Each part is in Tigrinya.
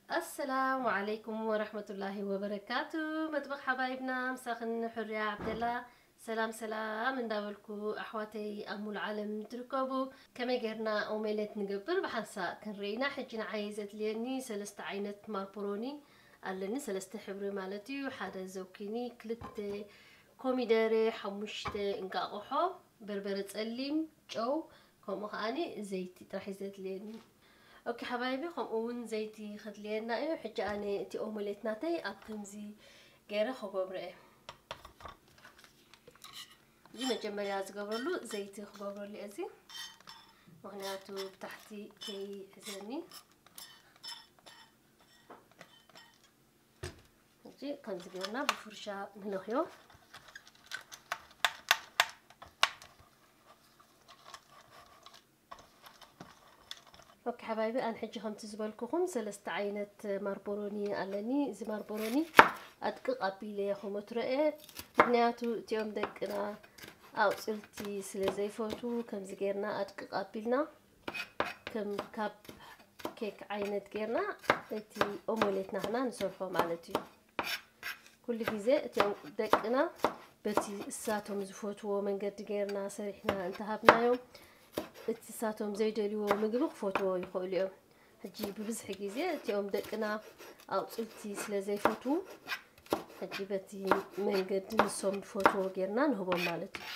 ኣሰላሙ ዓለይኩም ወረሕመቱላሂ ወበረካቱ። መጥበኽ ሓባይብና፣ ምሳኽን ሕርያ ዓብደላ። ሰላም ሰላም እንዳበልኩ፣ ኣሕዋተይ ኣብ ሙሉ ዓለም ትርከቡ፣ ከመይ ጌርና ኦሜሌት ንገብር ብሓንሳእ ክንርኢ ኢና። ሕጂ ንዓይ ዘድልየኒ ሰለስተ ዓይነት ማርፖሮኒ ኣለኒ፣ ሰለስተ ሕብሪ ማለት እዩ። ሓደ ዘውኪኒ፣ ክልተ ኮሚደረ፣ ሓሙሽተ እንቃቆሖ፣ በርበረ ጸሊም፣ ጨው፣ ከምኡ ከኣኒ ዘይቲ ጥራሕ እዩ ዘድልየኒ። ኦኬ ሓባይቢ፣ ከምኡ እውን ዘይቲ ከድልየና እዩ። ሕጂ ኣነ እቲ ኦሞሌት ናተይ ኣብ ከምዚ ገይረ ክገብሮ እየ። እዚ መጀመርያ ዝገብረሉ ዘይቲ ክገብረሉ እየ። እዚ ምኽንያቱ ብታሕቲ ከይሕዘኒ። ሕጂ ከምዚ ጌርና ብፍርሻ ንለኽዮ። ኦኬ ሓባይቢ፣ ኣን ሕጂ ከምቲ ዝበልኩኹም ሰለስተ ዓይነት ማርቦሮኒ ኣለኒ። እዚ ማርቦሮኒ ኣድቅቕ ኣቢለ ክመትሮ እየ፣ ምኽንያቱ እቲኦም ደቅና ኣቑፅልቲ ስለ ዘይፈትዉ ከምዚ ጌርና ኣድቅቕ ኣቢልና ከም ካብ ኬክ ዓይነት ጌርና እቲ ኦሞሌት ናህና ንሰርሖ ማለት እዩ። ኩሉ ግዜ እቲኦም ደቅና በቲ እሳቶም ዝፈትዎ መንገዲ ጌርና ሰሪሕና እንተሃብናዮም፣ እቲ እሳቶም ዘይደልይዎ ምግቢ ክፈትዎ ይኽእሉ እዮም። ሕጂ ብብዝሒ ግዜ እቲኦም ደቅና ኣቑፅልቲ ስለ ዘይፈትዉ፣ ሕጂ በቲ መንገዲ ንሶም ዝፈትዎ ጌርና ንህቦም ማለት እዩ።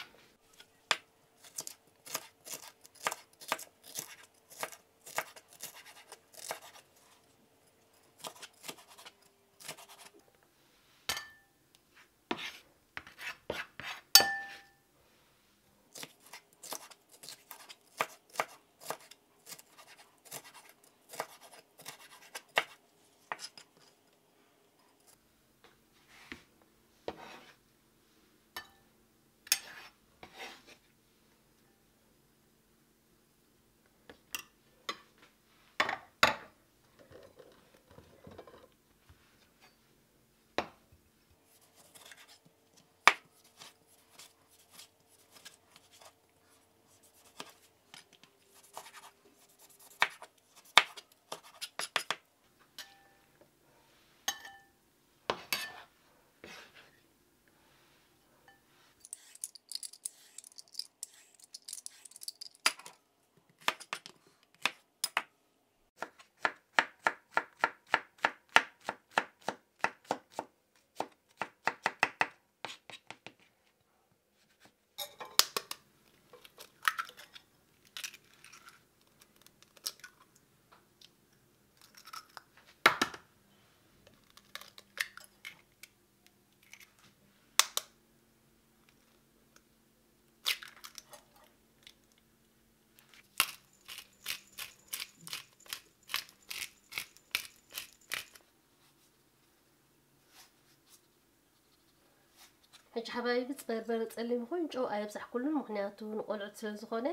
ሕጂ ሓባይቢ በርበረ ጸሊም ይኹን ጨው ኣየብዛሕኩሉን፣ ምኽንያቱ ንቆልዑት ስለ ዝኾነ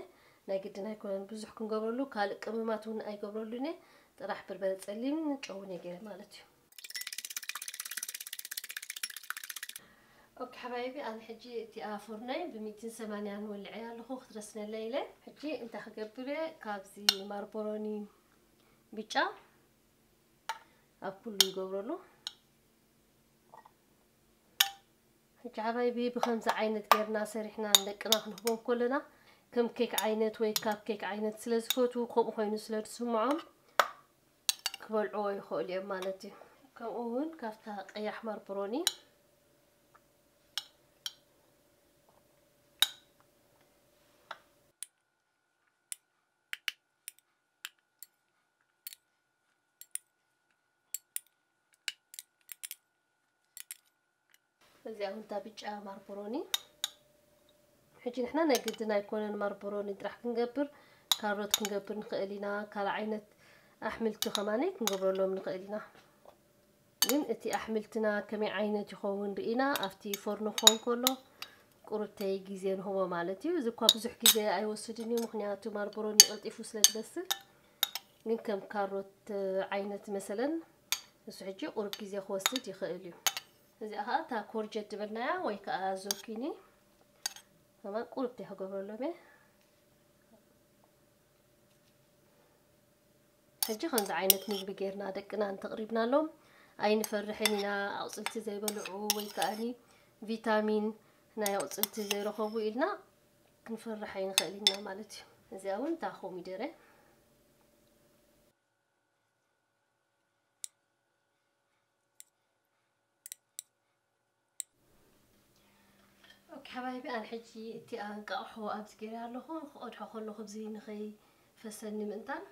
ናይ ግድን ኣይኮነን ብዙሕ ክንገብረሉ፣ ካልእ ቅመማት እውን ኣይገብረሉን እየ። ጥራሕ በርበረ ጸሊም ጨውን እየ ገይረ ማለት እዩ። ኦኬ ሓባይቢ፣ ኣነ ሕጂ እቲኣ ፎርኖይ ብሚእትን ሰማንያን ወልዐያ ኣለኹ ክትረስነለይ ኢለ። ሕጂ እንታይ ክገብር እየ፣ ካብዚ ማርቦሮኒ ብጫ ኣብ ኩሉ ይገብረሉ። ሕጂ ሓባይቢ ብኸምዚ ዓይነት ጌርና ሰሪሕና ንደቅና ክንህቦም ከለና ከም ኬክ ዓይነት ወይ ካፕ ኬክ ዓይነት ስለ ዝፈትዉ፣ ከምኡ ኮይኑ ስለ ዝስምዖም ክበልዕዎ ይኽእሉ እዮም ማለት እዩ። ከምኡ እውን ካብታ ቀያሕ ማርቦሮኒ እዚኣ እውን እታ ብጫ ማርቦሮኒ። ሕጂ ንሕና ናይ ግድን ኣይኮነን ማርቦሮኒ ጥራሕ ክንገብር፣ ካሮት ክንገብር ንኽእል ኢና፣ ካልእ ዓይነት ኣሕምልቲ ከማነይ ክንገብረሎም ንኽእል ኢና። ግን እቲ ኣሕምልትና ከመይ ዓይነት ይኸውን ርኢና ኣብቲ ፎርኖ ክኸውን ከሎ ቁሩብተይ ግዜ ንህቦ ማለት እዩ። እዚ እኳ ብዙሕ ግዜ ኣይወስድን እዩ፣ ምኽንያቱ ማርቦሮኒ ቀልጢፉ ስለ ዝበስል። ግን ከም ካሮት ዓይነት መሰለን ንሱ ሕጂ ቁሩብ ግዜ ክወስድ ይኽእል እዩ። እዚኣ ኸዓ እታ ኮርጀት ዝበልናያ ወይ ከዓ ዞኪኒ ከማን ቁሩብ እንታይ ክገብረሎም እየ። ሕጂ ከምዚ ዓይነት ምግቢ ጌርና ደቅና እንተቕሪብናሎም ኣይንፈርሕን ኢና። ኣቑፅልቲ ዘይበልዑ ወይ ከኣኒ ቪታሚን ናይ ኣቑፅልቲ ዘይረኸቡ ኢልና ክንፈርሕ ኣይንኽእል ኢና ማለት እዩ። እዚኣ እውን እታ ኮሚደረ። ኦኬ ሓባይቢ፣ ኣነ ሕጂ እቲ ኣንቃቕሖ ኣብዚ ገይረ ኣለኹ። ክቐድሖ ከለኹ ብዚ ንኸይፈሰኒ ምእንታን።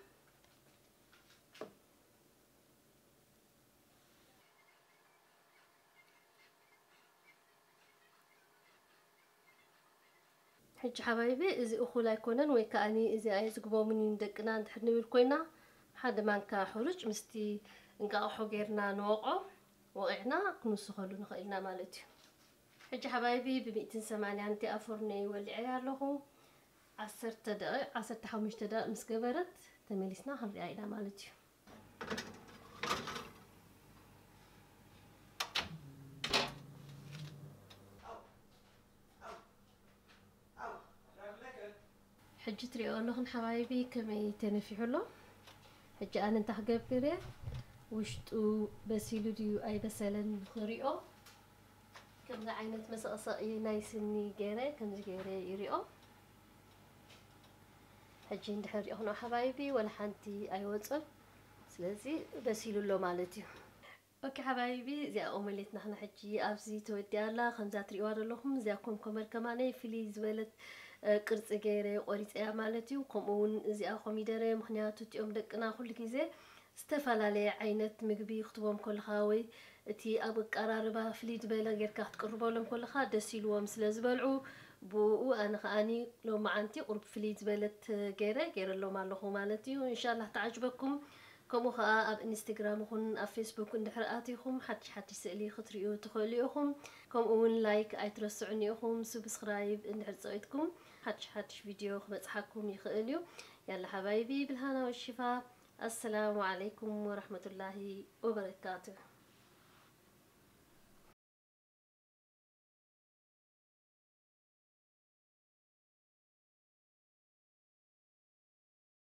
ሕጂ ሓባይቢ፣ እዚ እኹል ኣይኮነን ወይ ከኣኒ እዚ ኣየ ዝግቦምን እዩ ንደቅና እንድሕር ንብል ኮይና፣ ሓደ ማንካ ሕሩጭ ምስቲ እንቃቕሖ ጌርና ንወቕዖ፣ ወቒዕና ክንውስኸሉ ንኽእል ኢና ማለት እዩ። ሕጂ ሓባይቢ፣ ብሚእትን ሰማንያን እቲኣ ፎርነይ ወሊዐያ ኣለኹ። ዓሰርተ ደቂቕ፣ ዓሰርተ ሓሙሽተ ደቂቕ ምስ ገበረት ተመሊስና ክንሪኣ ኢና ማለት እዩ። ሕጂ ትሪኦ ኣለኹም ሓባይቢ ከመይ ተነፊሑ ኣሎ። ሕጂ ኣነ እንታይ ክገብር እየ፣ ውሽጡ በሲሉ ድዩ ኣይበሰለን ንኽሪኦ። ከምዚ ዓይነት መሰቕሰቒ ናይ ስኒ ገይረ፣ ከምዚ ገይረ ይሪኦ። ሕጂ እንድሕር ሪእኹም ሓባይቢ፣ ወላ ሓንቲ ኣይወፅን። ስለዚ በሲሉ ኣሎ ማለት እዩ። ኦኬ ሓባይቢ፣ እዚኣ ኦመሌት ናህና ሕጂ ኣብዚ ተወዲኣ ኣላ። ከምዛ ትሪእዋ ዘለኹም፣ እዚኣ ኮምኮመር ከማነይ ፍልይ ዝበለት፣ እ፣ ቅርጺ ገይረ ቆሪጸያ ማለት እዩ። ከምኡ እውን እዚኣ ኮሚደረ፣ ምኽንያቱ እቲኦም ደቅና ኩሉ ግዜ ዝተፈላለየ ዓይነት ምግቢ ክትቦም ከለኻ ወይ እቲ ኣብ ኣቀራርባ ፍልይ ዝበለ ጌርካ ክትቅርበሎም ከለኻ ደስ ኢልዎም ስለ ዝበልዑ፣ ብኡ ኣነ ከኣኒ ሎማዓንቲ ቁሩብ ፍልይ ዝበለት ገይረ ገይረሎም ኣለኹ ማለት እዩ። እንሻላህ ተዓጅበኩም። ከምኡ ኸኣ ኣብ ኢንስታግራም ይኹን ኣብ ፌስቡክ እንድሕር ኣቲኹም ሓድሽ ሓድሽ ስእሊ ክትርእዩ ትኽእሉ ኢኹም። ከምኡ እውን ላይክ ኣይትረስዑኒ ኢኹም። ሱብስክራይብ እንድሕር ጸቒጥኩም ሓድሽ ሓድሽ ቪድዮ ክበጽሓኩም ይኽእል እዩ። ያላ ሓባይቢ ብልሃና ወሽፋ። ኣሰላሙ ዓለይኩም ወራህመቱላሂ ወበረካቱ።